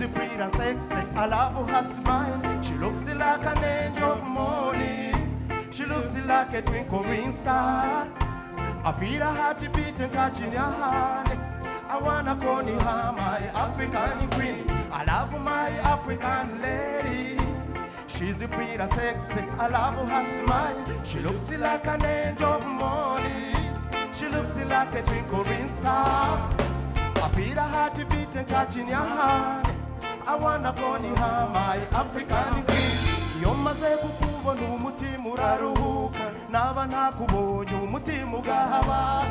She's pretty and sexy. I love her smile. She looks like an angel of morning. She looks like a twinkling star. I feel a heart beating, touching your hand. I wanna call her my African queen. I love my African lady. She's pretty and sexy. I love her smile. She looks like an angel of morning. She looks like a twinkling star. I feel a heart beating, touching your hand. I wanna call her my African queen. Iyo maze kukubona, umutima uraruhuka. Naba ntakubonye, umutima ugahaba.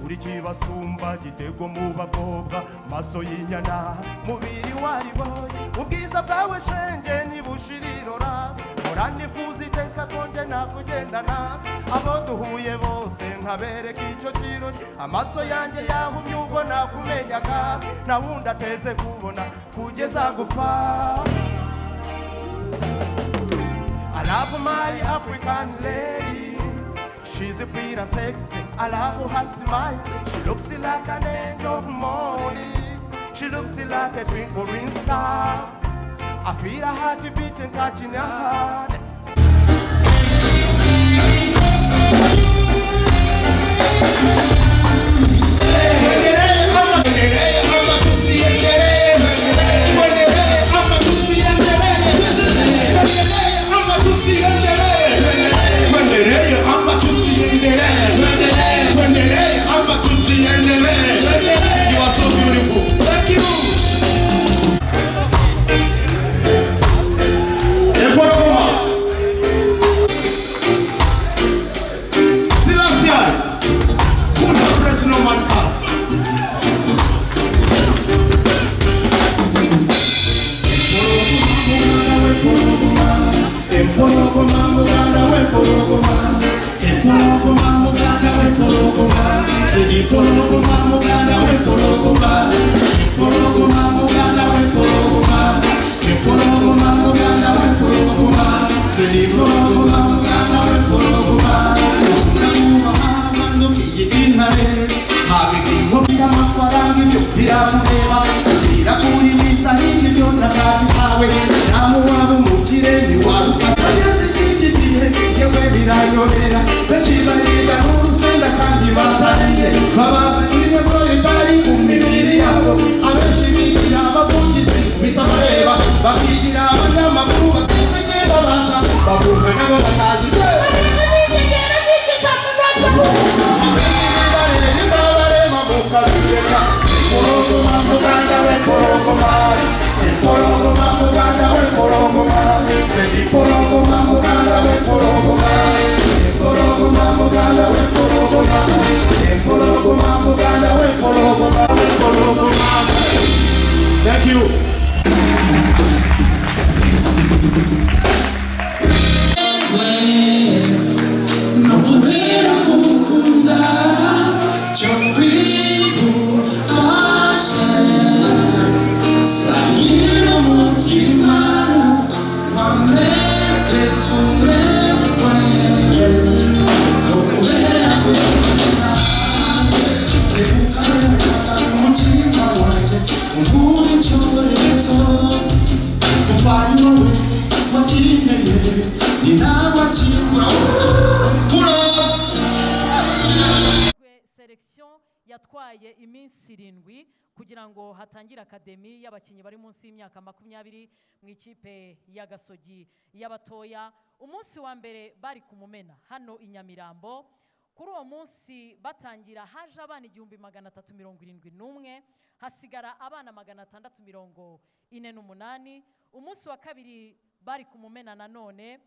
Uri kibasumba, gitego mu bakobwa, maso y'inyana, mubiri wariboye. Ubwiza bwawe shenge ntibushirirora. Mpora nifuza iteka ko nje nakugendana, abo duhuye bose nkabereka icyo kirori. Amaso yanjye yahumye ubwo nakumenyaga, nta wundi ateze kubona kugeza gupfa. I love my African lady. She's a pretty and sexy. I love her smile. She looks like an angel of morning. She looks like a twinkling star. I feel a heart beating, touching her heart. Tuendelee ama tusiendelee? Tuendelee ama tusiendelee? Tuendelee ama tusiendelee? Tuendelee ama tusiendelee? Tuendelee ama tusiendelee? You are so beautiful. Thank you. Empologoma. Selassie. Put the press no man pass. Empologoma, muganda w'empologoma. Empologoma, muganda w'empologoma. Empologoma, muganda w'empologoma. Empologoma, muganda w'empologoma. Empologoma, muganda w'empologoma. Empologoma, muganda w'empologoma. Manukiye intare habika inkopi y'amafaranga, ibyo birakureba, birakuririza n'ibyo n'akazi kawe, naho waba umukire ntiwarukasa. Bageze iki gihe yewe biranyobera, benshi bariga n'urusenda kandi batariye, baba ibihembo bitari ku mibiri yabo. Abenshi bigira abavugizi bitabareba, bakigira abanyamakuru, bakigenda baza bavuga nabo batazi. Thank you. Nokutera kugukunda cyo kwigufasha sangira umutima wamepetse umwemwe nokubera kugukunda tebuka umutima wanjye unkura icyorezo, kuko ari wowe wakineye, ni nawe akikura. Turoza. Selection yatwaye iminsi 7 kugira ngo hatangire academy y'abakinnyi bari munsi y'imyaka 20 mu ikipe ya Gasogi y'abatoya. Umunsi wa mbere bari ku Mumena hano i Nyamirambo. Kuri uwo munsi batangira haje abana 1371, hasigara abana 648. Umunsi wa kabiri bari ku Mumena nanone.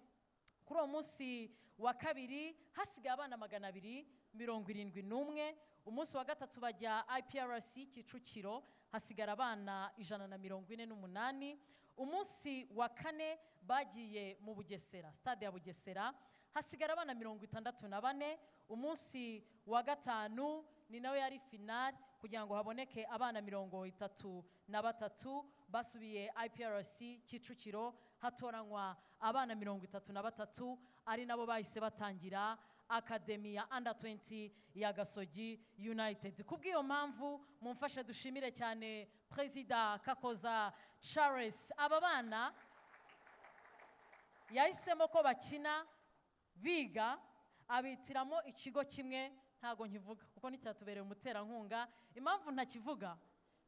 Kuri uwo munsi wa kabiri hasigaye abana 271. Umunsi wa gatatu bajya IPRC Kicukiro, hasigara abana 148. Umunsi wa kane bagiye mu Bugesera, stade ya Bugesera, hasigara abana 64. Umunsi wa gatanu ni nawe yari finale kugira ngo haboneke abana 33. Basubiye IPRC Kicukiro, hatoranywa abana 33, ari nabo bahise batangira academy ya under 20 ya Gasogi United. Kubw'iyo mpamvu mumfashe dushimire cyane. Perezida Kakoza Charles. Aba bana yahisemo ko bakina biga, abitiramo ikigo kimwe, ntago nkivuga kuko nticyatubereye umuterankunga. Impamvu ntakivuga,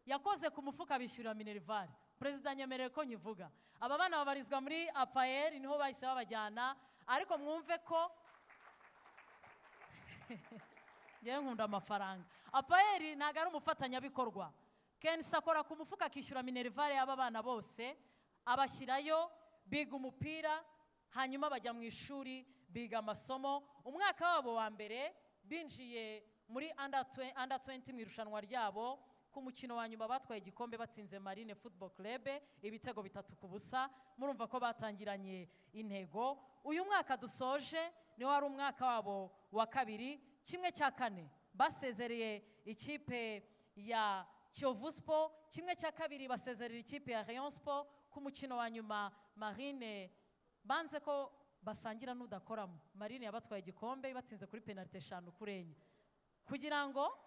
yakoze ku mufuka bishyurira minerval. Perezida nyemereye ko nkivuga. Aba bana babarizwa muri APAER, niho bahise babajyana, ariko mwumve ko ngewe nkunda amafaranga. APAER ntabwo ari umufatanyabikorwa. Kenshi akora ku mufuka akishyura minerval y'aba bana bose, abashyirayo biga umupira, hanyuma bajya mu ishuri biga amasomo. Umwaka wabo wa mbere binjiye muri under 20 mu irushanwa ryabo. Ku mukino wa nyuma batwaye igikombe batsinze Marine Football Club ibitego 3-0. Murumva ko batangiranye intego. Uyu mwaka dusoje niwo wari umwaka wabo wa kabiri, 1/4 basezereye ikipe ya Kiyovu Sport, 1/2 basezerera ikipe ya Rayon Sport. Ku mukino wa nyuma Marine banze ko basangira n'udakoramo, Marine yabatwaye igikombe batsinze kuri penalty 5-4. Kugira ngo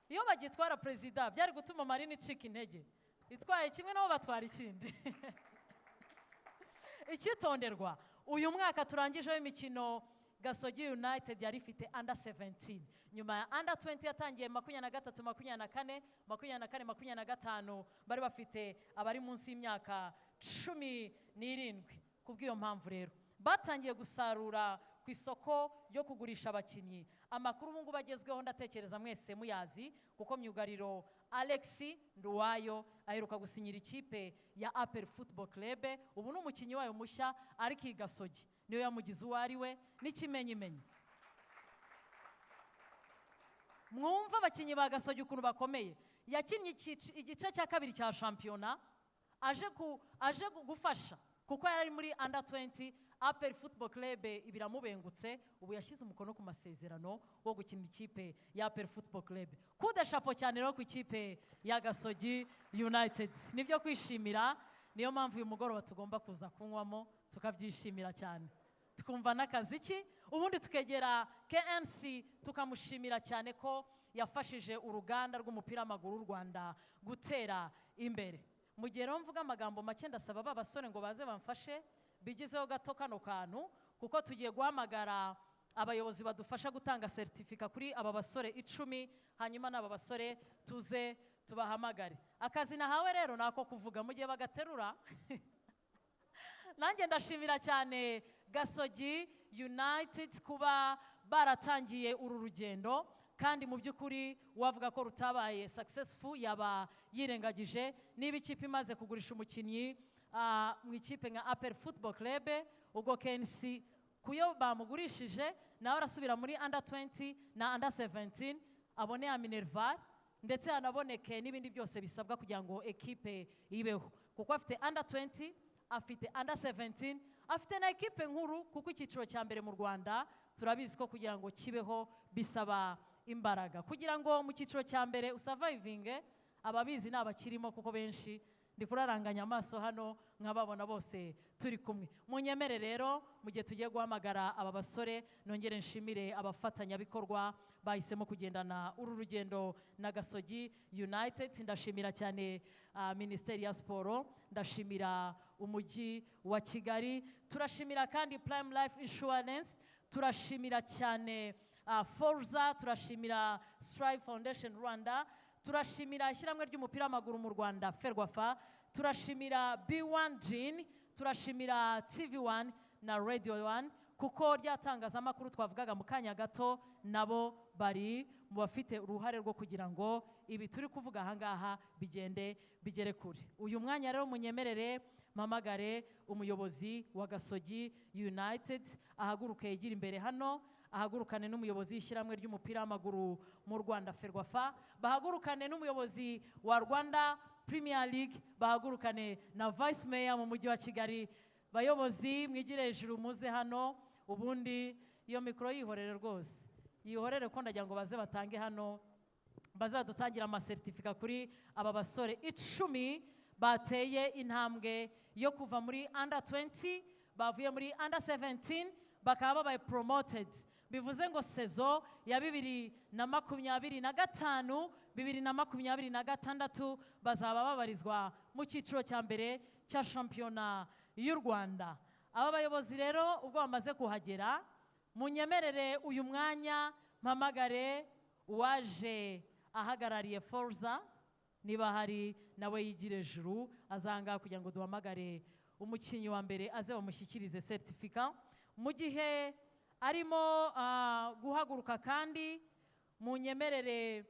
iyo bagitwara perezida byari gutuma Marine icika intege, itwaye kimwe nabo batwara ikindi. Icyitonderwa, uyu mwaka turangijeho imikino Gasogi United yari ifite under 17. Nyuma ya under 20 yatangiye 23, 24, 24, 25, bari bafite abari munsi y'imyaka 17. Kubw'iyo mpamvu rero batangiye gusarura ku isoko ryo kugurisha abakinnyi. Amakuru ubu ngubu agezweho ndatekereza mwese muyazi, kuko myugariro Alex Nduwayo aheruka gusinyira ikipe ya APR Football Club, ubu ni umukinnyi wayo mushya, ariko iyi Gasogi niyo yamugize uwo ari we n'ikimenyimenyi. Mwumva abakinnyi ba Gasogi ukuntu bakomeye. Yakinnye igice cya kabiri cya shampiyona aje gufasha kuko yari ari muri under 20. APR Football Club ibiramubengutse, ubu yashyize umukono ku masezerano wo gukina ikipe ya APR Football Club. Kude chapeau cyane rero ku ikipe ya Gasogi United, nibyo kwishimira. Niyo mpamvu uyu mugoroba tugomba kuza kunywamo tukabyishimira cyane, tukumva n'akaziki, ubundi tukegera KNC tukamushimira cyane ko yafashije uruganda rw'umupira w'amaguru w'u Rwanda gutera imbere. Mu gihe rero mvuga amagambo make, ndasaba ba basore ngo baze bamfashe bigizeho gato kano kantu, kuko tugiye guhamagara abayobozi badufasha gutanga seritifika kuri aba basore 10, hanyuma n'aba basore tuze tubahamagare. Akazi nahawe rero nako kuvuga mu gihe bagaterura. Nanjye ndashimira cyane Gasogi United kuba baratangiye uru rugendo, kandi mu by'ukuri wavuga ko rutabaye successful yaba yirengagije. Niba ikipe imaze kugurisha umukinnyi mu ikipe nka APR Football Club, ubwo KNC kuyo bamugurishije nawe arasubira muri under 20 na under 17, abone ya minerval ndetse anaboneke n'ibindi byose bisabwa kugira ngo ekipe ibeho, kuko afite under 20, afite under 17, afite na ekipe nkuru, kuko icyiciro cya mbere mu Rwanda turabizi ko kugira ngo kibeho bisaba imbaraga. Kugira ngo mu cyiciro cya mbere usurvivinge, ababizi n'abakirimo, kuko benshi ndi kuraranganya amaso hano nkababona bose turi kumwe. Munyemere rero mu gihe tugiye guhamagara aba basore, nongere nshimire abafatanyabikorwa bahisemo kugendana uru rugendo na Gasogi United. Ndashimira cyane Minisiteri ya Siporo, ndashimira Umujyi wa Kigali, turashimira kandi Prime Life Insurance, turashimira cyane Forza, turashimira Strive Foundation Rwanda, turashimira ishyirahamwe ry'umupira w'amaguru mu Rwanda Ferwafa, turashimira B1 Gin, turashimira TV1 na Radio 1, kuko ryatangazamakuru twavugaga mu kanya gato nabo bari mu bafite uruhare rwo kugira ngo ibi turi kuvuga aha ngaha bigende bigere kure. Uyu mwanya rero munyemerere mpamagare umuyobozi wa Gasogi United ahaguruke yegere imbere hano, ahagurukane n'umuyobozi w'ishyirahamwe ry'umupira w'amaguru mu Rwanda Ferwafa, bahagurukane n'umuyobozi wa Rwanda Premier League, bahagurukane na Vice Mayor mu mujyi wa Kigali. Bayobozi mwigire hejuru muze hano, ubundi iyo mikoro yihorere rwose, yihorere ko ndagira ngo baze batange hano, baze badutangira amasertifika kuri aba basore 10 bateye intambwe yo kuva muri under 20 bavuye muri under 17 bakaba babaye promoted. Bivuze ngo sezo ya 2025 2026 bazaba babarizwa mu cyiciro cya mbere cya shampiyona y'u Rwanda. Aba bayobozi rero ubwo bamaze kuhagera, munyemerere uyu mwanya mpamagare uwaje ahagarariye Forza, niba hari nawe yigire juru azanga kugira ngo duhamagare umukinnyi wa mbere aze bamushyikirize certificat. Mu gihe arimo guhaguruka kandi munyemerere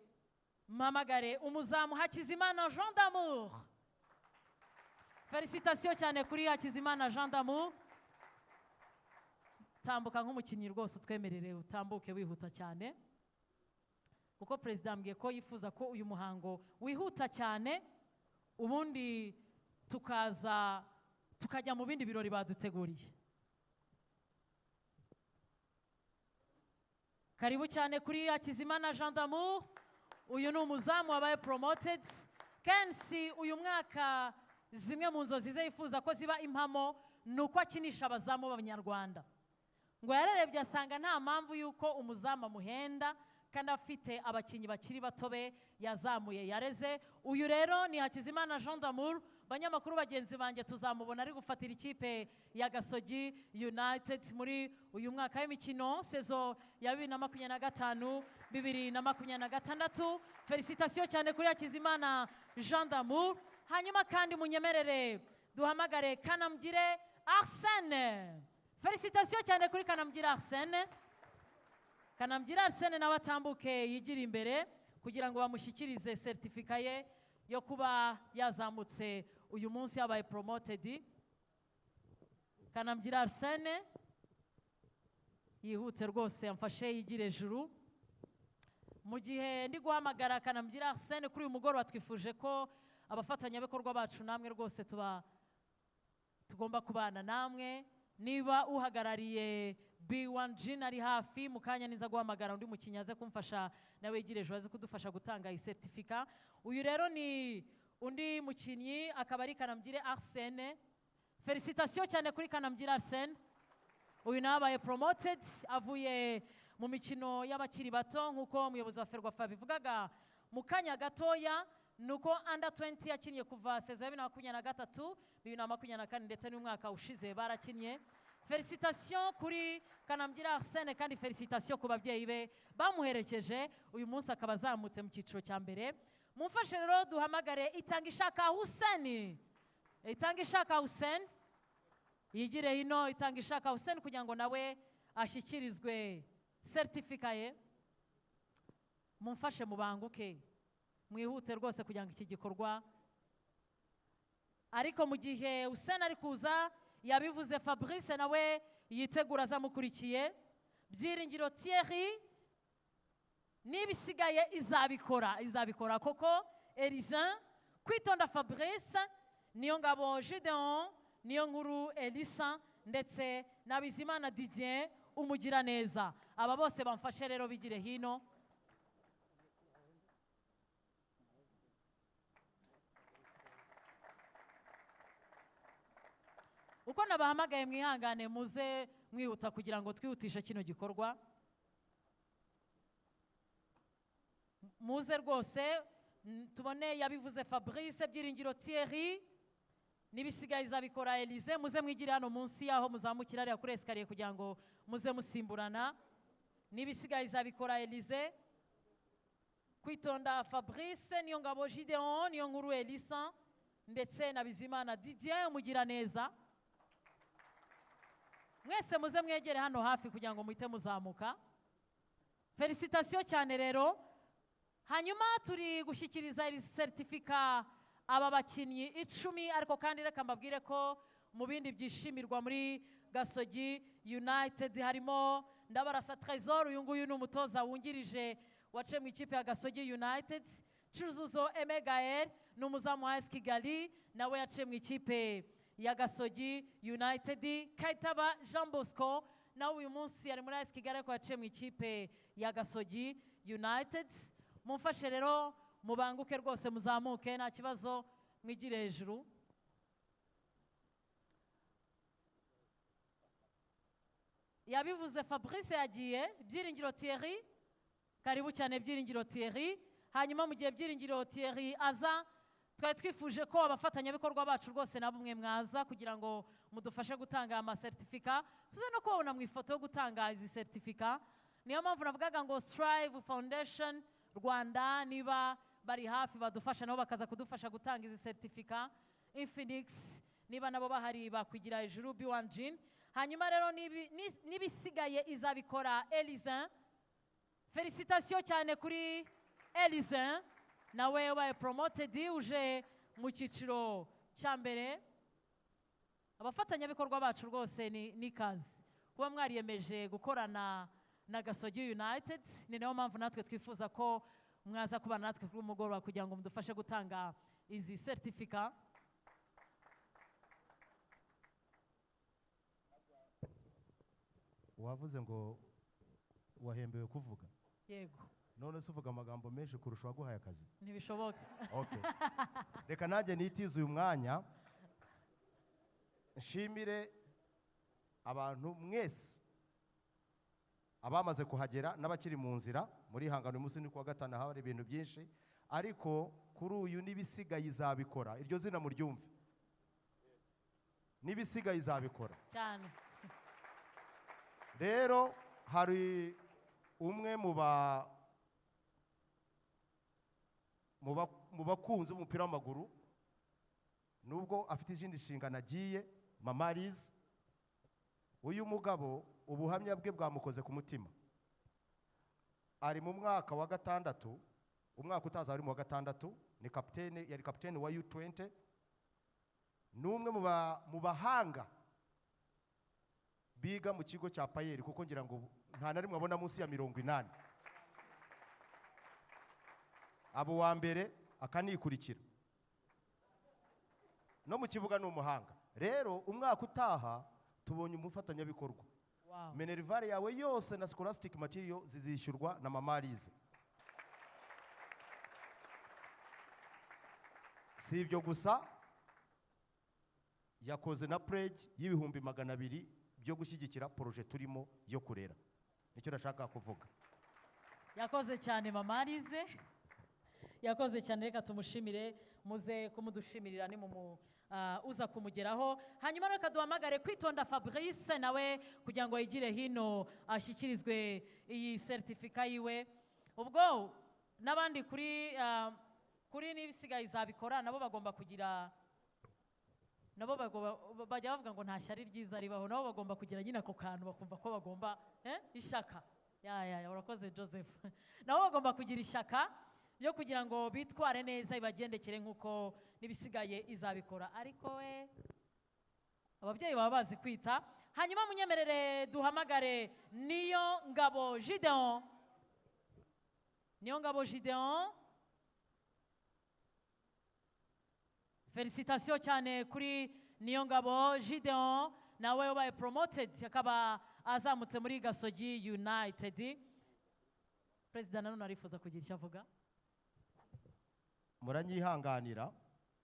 mpamagare umuzamu Hakizimana Jean d'Amour. Félicitations cyane kuri Hakizimana Jean d'Amour. Tambuka nk'umukinnyi rwose, utwemerere utambuke wihuta cyane, kuko perezida ambwiye ko yifuza ko uyu muhango wihuta cyane, ubundi tukaza tukajya mu bindi birori baduteguriye. Karibu cyane kuri Hakizimana Jean d'Amour. Uyu ni umuzamu wabaye promoted kenshi uyu mwaka. Zimwe mu nzozi ze yifuza ko ziba impamo ni uko akinisha abazamu b'Abanyarwanda. Ngo yararebye asanga nta mpamvu y'uko umuzamu amuhenda kandi afite abakinnyi bakiri bato be yazamuye yareze. Uyu rero ni Hakizimana Jean d'Amour. Banyamakuru bagenzi banjye, tuzamubona ari gufatira ikipe ya Gasogi United muri uyu mwaka w'imikino, saison ya 2025 2026. Félicitations cyane kuri Hakizimana Jean d'Amour. Hanyuma kandi munyemerere duhamagare Kanamugire Arsene. Félicitations cyane kuri Kanamugire Arsene. Kanamugire Arsene nawe atambuke yigire imbere kugira ngo bamushyikirize certificat ye yo kuba yazamutse uyu munsi, yabaye promoted. Kanamugire Arsene yihute rwose, amfashe yigire juru. Mu gihe ndi guhamagara Kanamugire Arsene, kuri uyu mugoroba twifuje ko abafatanyabikorwa bacu namwe rwose tuba tugomba kubana namwe. Niba uhagarariye B1 Gin ari hafi, mu kanya niza guhamagara undi mukinnyi aze kumfasha nawe yigire ejo, aze kudufasha gutanga iyi certificat. Uyu rero ni undi mukinnyi, akaba ari Kanamugire Arsene. Félicitations cyane kuri Kanamugire Arsene. Uyu nawe abaye promoted avuye mu mikino y'abakiri bato, nk'uko umuyobozi wa Ferwafa bivugaga mu kanya gatoya, ni uko under 20 yakinnye kuva saison ya 2023, 2024, ndetse n'umwaka ushize barakinnye. Félicitations kuri Kanamugire Arsene, kandi félicitations ku babyeyi be bamuherekeje. Uyu munsi akaba azamutse mu cyiciro cya mbere. Mumfashe rero duhamagare Itangishaka Hussein. Itangishaka Hussein yigire hino. Itangishaka Hussein, kugira ngo nawe ashyikirizwe certificat ye. Mumfashe mubanguke, mwihute rwose kugira ngo iki gikorwa. Ariko mu gihe Hussein ari kuza, yabivuze Fabrice nawe yitegura azamukurikiye. Byiringiro Thierry, n'ibisigaye izabikora, izabikora koko. Elizin, Kwitonda Fabrice, Niyo Ngabo Gideon, Niyo Nkuru Elisa, ndetse na Bizimana Didier Umugiraneza. Aba bose bamfashe rero bigire hino. Uko nabahamagaye mwihangane, muze mwihuta kugira ngo twihutishe kino gikorwa. Muze rwose tubone yabivuze Fabrice, Byiringiro Thierry, n'ibisigaye izabikora Elise. Muze mwigire hano munsi y'aho muzamukira hariya kuri escalier kugira ngo muze musimburana. N'ibisigaye izabikora Elise, Kwitonda Fabrice, Niyo Ngabo Gideon, Niyo Nkuru Elisa, ndetse na Bizimana Didier Umugiraneza. Mwese muze mwegere hano hafi kugira ngo muhite muzamuka. Félicitations cyane rero. Hanyuma turi gushyikiriza iri certificat aba bakinnyi 10. Ariko kandi reka mbabwire ko mu bindi byishimirwa muri Gasogi United harimo Ndabarasa Trésor. Uyu nguyu ni umutoza wungirije waciye mu ikipe ya Gasogi United. Cyuzuzo Emegael ni umuzamu wa AS Kigali, nawe yaciye mu ikipe ya Gasogi United. Kayitaba Jean Bosco nawe uyu munsi ari muri AS Kigali, ariko yaciye mu ikipe ya Gasogi United. Mumfashe rero mubanguke rwose, muzamuke nta kibazo, mwigire hejuru. Yabivuze Fabrice yagiye. Byiringiro Thierry, karibu cyane Byiringiro Thierry. Hanyuma mu gihe Byiringiro Thierry aza, twari twifuje ko abafatanyabikorwa bacu rwose nabo mwe mwaza kugira ngo mudufashe gutanga amasertifika, tuze no kubabona mu ifoto yo gutanga izi seritifika. Niyo mpamvu navugaga ngo Strive Foundation Rwanda niba bari hafi badufasha, nabo bakaza kudufasha gutanga izi seritifika. Infinix niba nabo bahari bakwigira hejuru, B1 Gin. Hanyuma rero n'ibisigaye izabikora Elisin. Félicitations cyane kuri Elisin, nawe wabaye promoted uje mu cyiciro cya mbere. Abafatanyabikorwa bacu rwose ni kazi kuba mwariyemeje gukorana na Gasogi United. Ni nayo mpamvu natwe twifuza ko mwaza kubana natwe kuri uyu mugoroba kugira ngo mudufashe gutanga izi certificat. Wavuze ngo wahembewe kuvuga? Yego. None se uvuga amagambo menshi kurusha uwaguhaye akazi? Ntibishoboka. Okay. Reka nanjye nitize uyu mwanya nshimire abantu mwese abamaze kuhagera n'abakiri mu nzira. Muri hangano uyu munsi ni kuwa gatanu, haba hari ibintu byinshi, ariko kuri uyu n'ibisigaye izabikora. Iryo zina muryumve, n'ibisigaye izabikora cyane. Rero hari umwe mu bakunzi b'umupira w'amaguru, nubwo afite izindi nshingano agiye, Mama Liz. Uyu mugabo ubuhamya bwe bwamukoze ku mutima. Ari mu mwaka wa gatandatu, umwaka utaza ari mu wa gatandatu, ni kapitene, yari kapitene wa U20. Ni umwe mu bahanga biga mu kigo cya Payeri, kuko ngira ngo nta na rimwe abona munsi ya 80. Abo wa mbere akanikurikira no mu kibuga ni umuhanga. Rero umwaka utaha tubonye umufatanyabikorwa. Wow. Minerval yawe yose na scholastic material zizishyurwa na Mama Lize. Si ibyo gusa, yakoze na pledge y'ibihumbi 200 byo gushyigikira projet turimo yo kurera. Nicyo nashaka kuvuga. Yakoze cyane Mama Lize, yakoze cyane, reka tumushimire, muze kumudushimirira ni mu uza kumugeraho. Hanyuma reka duhamagare Kwitonda Fabrice nawe kugira ngo yigire hino ashyikirizwe iyi certificat yiwe. Ubwo n'abandi kuri n'ibisigaye izabikora nabo bagomba kugira, nabo bagomba, bajya bavuga ngo nta shyari ryiza ribaho, nabo bagomba kugira nyine ako kantu bakumva ko bagomba, ishyaka. Ya, ya, ya, urakoze Joseph. Nabo bagomba kugira ishyaka ryo kugira ngo bitware neza ibagendekere nk'uko n'ibisigaye izabikora. Ariko we ababyeyi baba bazi kwita. Hanyuma munyemerere duhamagare Niyo Ngabo Gideon. Niyo Ngabo Gideon, Félicitations cyane kuri Niyo Ngabo Gideon, nawe wabaye promoted akaba azamutse muri Gasogi United. President nanone arifuza kugira icyo avuga. Muranyihanganira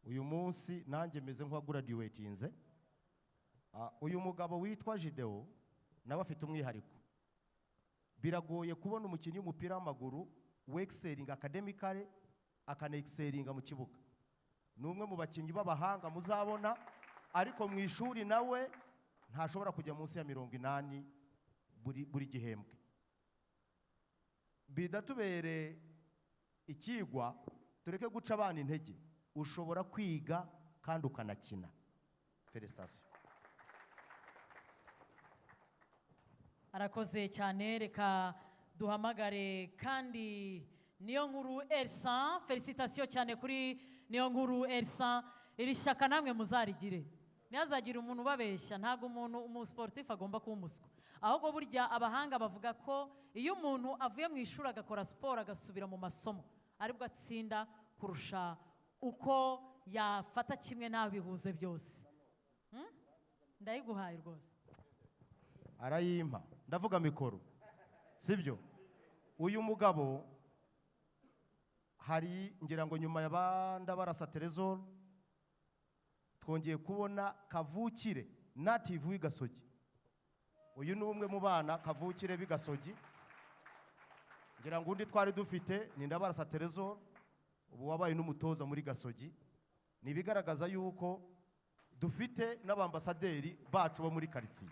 uyu munsi nanjye meze nk'uwaguraduatinze. Uyu mugabo witwa Gideon nawe afite umwihariko. Biragoye kubona umukinnyi w'umupira w'amaguru wexcelling academically akanexcellinga mu kibuga. Ni umwe mu bakinnyi b'abahanga muzabona, ariko mu ishuri nawe ntashobora kujya munsi ya 80 buri gihembwe. Bidatubere ikigwa, tureke guca abana intege. Ushobora kwiga kandi ukanakina. Félicitations. Arakoze cyane. Reka duhamagare kandi Niyo Nkuru Elsa. Félicitations cyane kuri Niyo Nkuru Elsa. Iri shyaka namwe muzarigire, ntihazagire umuntu ubabeshya. Ntabwo umuntu umusportif agomba kuba umuswa, ahubwo burya abahanga bavuga ko iyo umuntu avuye mu ishuri agakora siporo agasubira mu masomo aribwo atsinda kurusha uko yafata kimwe ntabihuze byose. Ndayiguhaye rwose. Arayimpa, ndavuga mikoro, sibyo? Uyu mugabo hari ngira ngo nyuma ya banda barasa Trésor twongeye kubona kavukire native w'igasogi. Uyu ni umwe mu bana kavukire b'igasogi, Ngira ngo undi twari dufite ni Ndabarasa Terezo, ubu wabaye n'umutoza muri Gasogi. Ni ibigaragaza yuko dufite n'abambasaderi bacu bo muri karitsiye.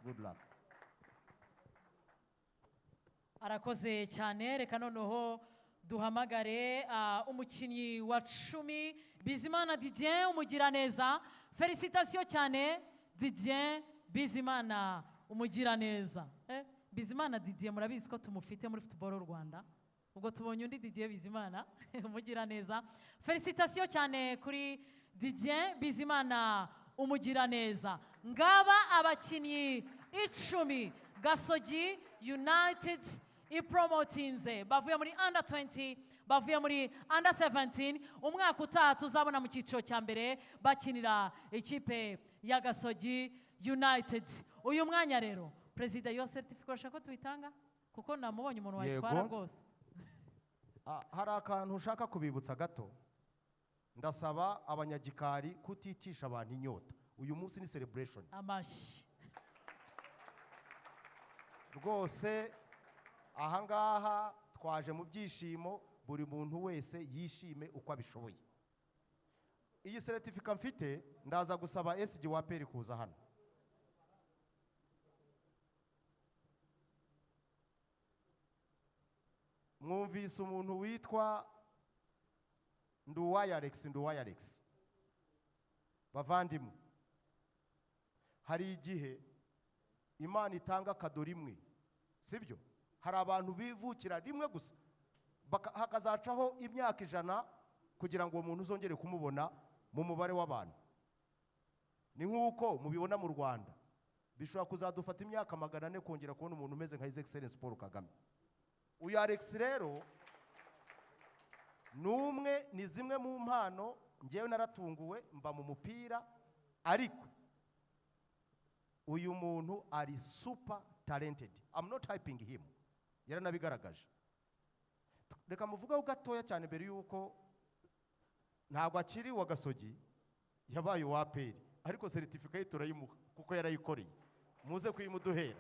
Good luck. Arakoze cyane. Reka noneho duhamagare umukinnyi wa 10, Bizimana Didier Umugiraneza. Félicitations cyane, Didier Bizimana Umugiraneza. Bizimana Didier murabizi ko tumufite muri football y'u Rwanda, ubwo tubonye undi Didier Bizimana Umugiraneza. Félicitations cyane kuri Didier Bizimana Umugiraneza. Ngaba abakinnyi 10 Gasogi United ipromotinze, bavuye muri under 20, bavuye muri under 17. Umwaka utaha tuzabona mu cyiciro cya mbere bakinira ikipe ya Gasogi United. Uyu mwanya rero, perezida, iyo certificate urashaka ko tuyitanga, kuko namubonye umuntu wayitwara rwose. Hari akantu ushaka kubibutsa gato. Ndasaba abanyagikari kuticisha abantu inyota. Uyu munsi ni celebration. Amashyi. Rwose ahangaha twaje mu byishimo, buri muntu wese yishime uko abishoboye. Iyi certificate mfite, ndaza gusaba SG wa APR kuza hano. Mwumvise umuntu witwa Nduwaye Alex. Nduwaye Alex, bavandimwe, hari igihe Imana itanga kado rimwe, sibyo? Hari abantu bivukira rimwe gusa, hakazacaho imyaka 100 kugira ngo uwo muntu uzongere kumubona mu mubare w'abantu. Ni nk'uko mubibona mu Rwanda, bishobora kuzadufata imyaka 400 kongera kubona umuntu umeze nka His Excellency Paul Kagame. Uyu Alex rero numwe, ni zimwe mu mpano njyewe naratunguwe mba mu mupira, ariko uyu muntu ari super talented. I'm not hyping him, yaranabigaragaje. Reka muvugeho gatoya cyane mbere yuko ntabwo akiri wa Gasogi, yabaye uwa APR, ariko certificate ye turayimuha kuko yarayikoreye. Muze kuyimuduhera.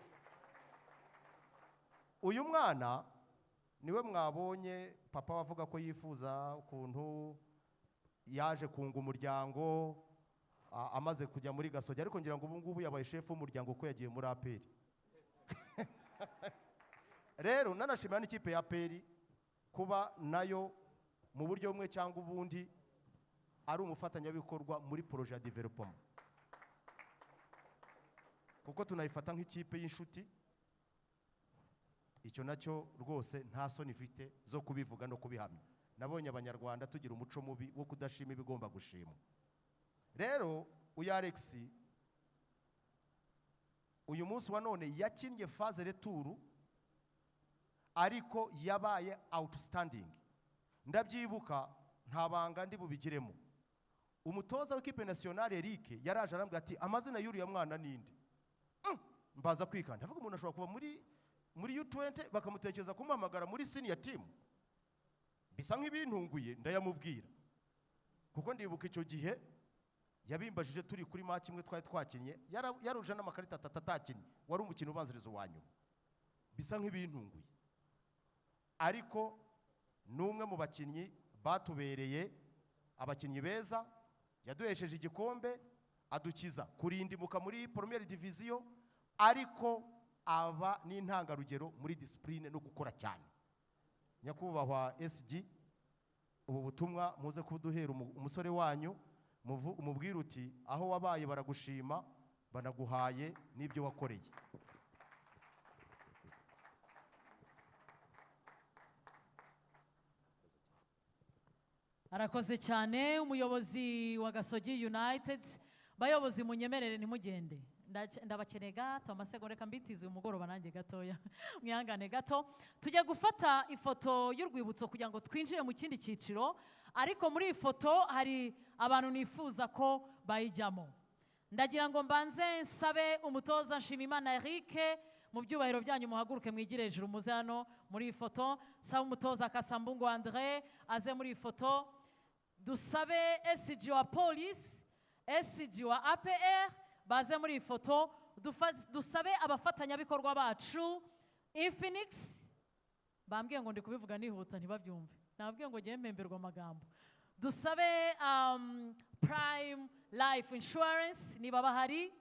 Uyu mwana niwe mwabonye papa wavuga ko yifuza ukuntu yaje kunga umuryango amaze kujya muri Gasogi, ariko ngira ngo ubu ngubu yabaye chef w'umuryango kuko yagiye muri APR. Rero nanashimira n'ikipe ya APR kuba nayo mu buryo bumwe cyangwa ubundi ari umufatanyabikorwa muri projet ya development, kuko tunayifata nk'ikipe y'inshuti. Icyo nacyo rwose nta soni ifite zo kubivuga no kubihamya. Nabonye abanyarwanda tugira umuco mubi wo kudashima ibigomba gushimwa. Rero uyu Alex uyu munsi wa none yakinnye phase retour, ariko yabaye outstanding. Ndabyibuka, nta banga ndi bubigiremo. Umutoza w'ikipe nationale Eric yaraje arambwira ati amazina y'uriya mwana ninde? Mbaza kwikanda. Ndavuga umuntu ashobora kuva muri U20 bakamutekereza kumuhamagara muri senior team. Bisa nk'ibintunguye, ndayamubwira. Kuko ndibuka icyo gihe yabimbajije turi kuri match imwe twari twakinnye, yaruje n'amakarita atatu atakinnye, wari umukino ubanziriza uwa nyuma. Bisa nk'ibintunguye. Ariko n'umwe mu bakinnyi batubereye abakinnyi beza, yaduhesheje igikombe, adukiza kurindimuka muri Première Division, ariko aba n'intangarugero muri discipline no gukora cyane. Nyakubahwa SG, ubu butumwa muze kuduhera umusore wanyu, umubwire uti aho wabaye baragushima, banaguhaye n'ibyo wakoreye. Arakoze cyane umuyobozi wa Gasogi United. Bayobozi munyemerere ntimugende, ndabakeneye gato amasegonda, reka mbitize uyu mugoroba nanjye gatoya, mwihangane gato. Tujya gufata ifoto y'urwibutso kugira ngo twinjire mu kindi cyiciro, ariko muri iyi foto hari abantu nifuza ko bayijyamo. Ndagira ngo mbanze nsabe umutoza Nshimiyimana Eric, mu byubahiro byanyu muhaguruke mwigire hejuru muze hano muri iyi foto. Sabe umutoza Kasambungu André aze muri iyi foto. Dusabe SG wa Police, SG wa APR baze muri iyi foto. Dusabe abafatanyabikorwa bacu Infinix, Bambwiye ngo ndi kubivuga nihuta ntibabyumve. Nababwiye ngo ngiye mpemberwa amagambo. Dusabe Prime Life Insurance niba bahari.